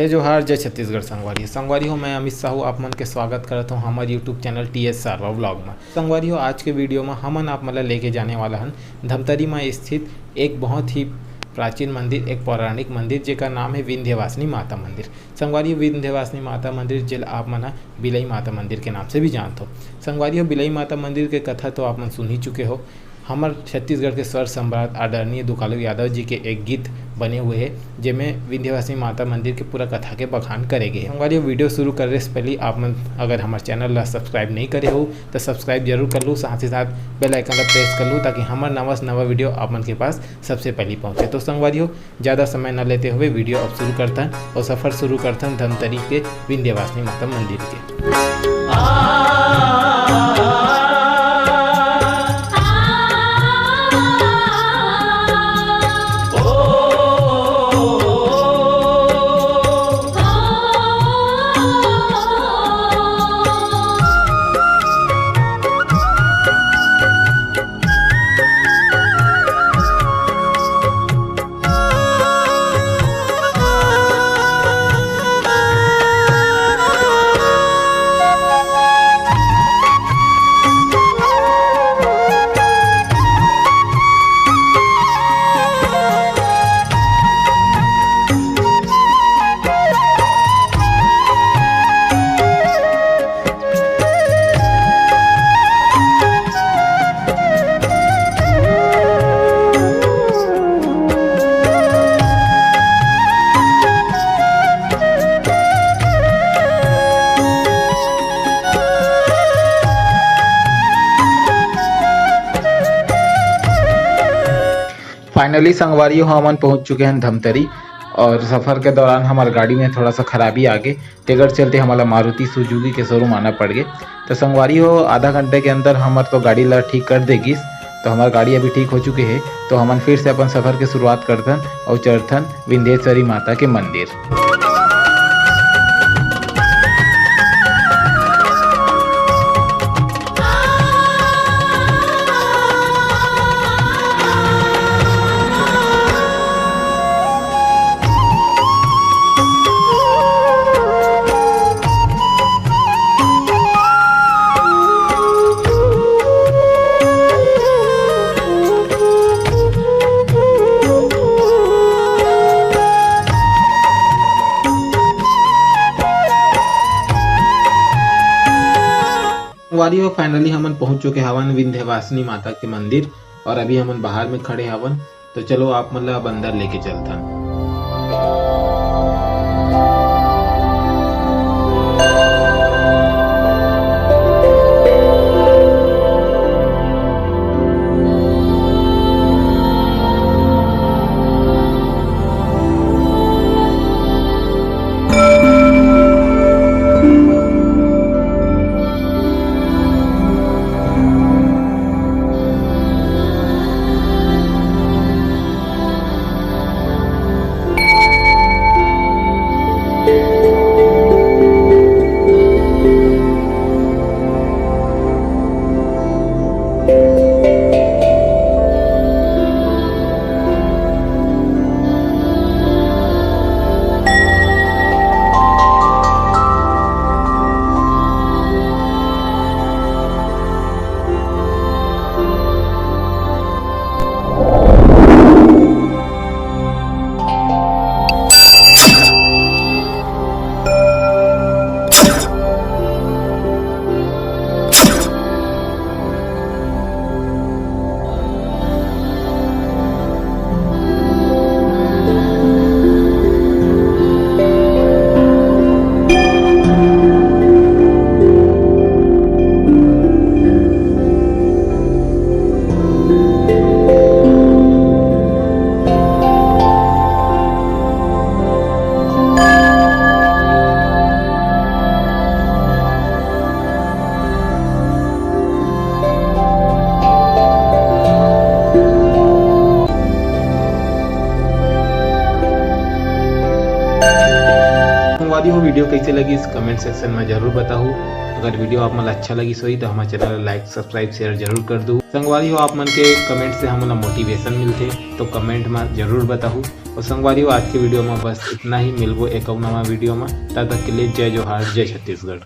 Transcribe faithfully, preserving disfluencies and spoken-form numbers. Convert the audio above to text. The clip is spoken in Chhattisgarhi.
जोहार, जय छत्तीसगढ़ संगवारी। संगवारी हो, मैं अमित साहू आप मन के स्वागत करत हूँ हमर YouTube channel T S Sarwa vlog में। संगवारी हो, आज के वीडियो में हमन आप मन ला लेके जाने वाला हन धमतरी में स्थित एक बहुत ही प्राचीन मंदिर, एक पौराणिक मंदिर, जेकर नाम है विंध्यवासिनी माता मंदिर। संगवारी हो, विंध्यवासिनी माता मंदिर, जेला आप मन ह बिलई माता मंदिर के नाम से भी जानत हो। संगवारी हो, बिलई माता मंदिर के कथा तो आप मन सुन ही चुके हो। हमर छत्तीसगढ़ के स्वर सम्राट आदरणीय दुकालू यादव जी के एक गीत बने हुए हे, जेमे विंध्यवासिनी माता मंदिर के पूरा कथा के बखान करे गे हे। संगवारी हो, वीडियो शुरू करे से पहले आप मन अगर हमर चैनल ला सब्सक्राइब नहीं करे हो, तो सब्सक्राइब जरूर कर लू, साथ ही साथ बेल आइकन ला प्रेस कर लू, ताकि हमर नवा से नवा वीडियो आप मन के पास सबसे पहले पहुंचे। तो संगवारी हो, ज़्यादा समय न लेते हुए वीडियो अब शुरू करथन और सफ़र शुरू करथन धमतरी के विंध्यवासिनी माता मंदिर के। फाइनली संगवारी हो, हमन पहुंच चुके हैं धमतरी और सफ़र के दौरान हमारे गाड़ी में थोड़ा सा खराबी आ गई, तेकर चलते हमला मारुति सुजुकी के शोरूम आना पड़ गए। तो संगवारी हो, आधा घंटे के अंदर हमर तो गाड़ी ला ठीक कर दे गिस। तो हमार गाड़ी अभी ठीक हो चुके हे, तो हमन फिर से अपन सफ़र के शुरुआत करथन और चढ़थन विंध्येश्वरी माता के मंदिर। संगवारी हो, finally हमन पहुंच चुके हवन विंध्यवासिनी माता के मंदिर और अभी हमन बाहर में खड़े हवन। तो चलो, आप मन ला अब अंदर लेके चलथन। संगवारी हो, video कैसे लगिस comment section में जरूर बताहू। अगर video आप मन ला अच्छा लगिस होही तो हमर channel ला like, subscribe, share जरूर कर दू। संगवारी हो, आप मन के comment से हमन ला motivation मिलथे, तो comment मा जरूर बताहू। और संगवारी हो, आज के video मा बस इतना ही। मिलबो एक अउ नवा video मा, तब तक के लिए जय जोहार, जय छत्तीसगढ़।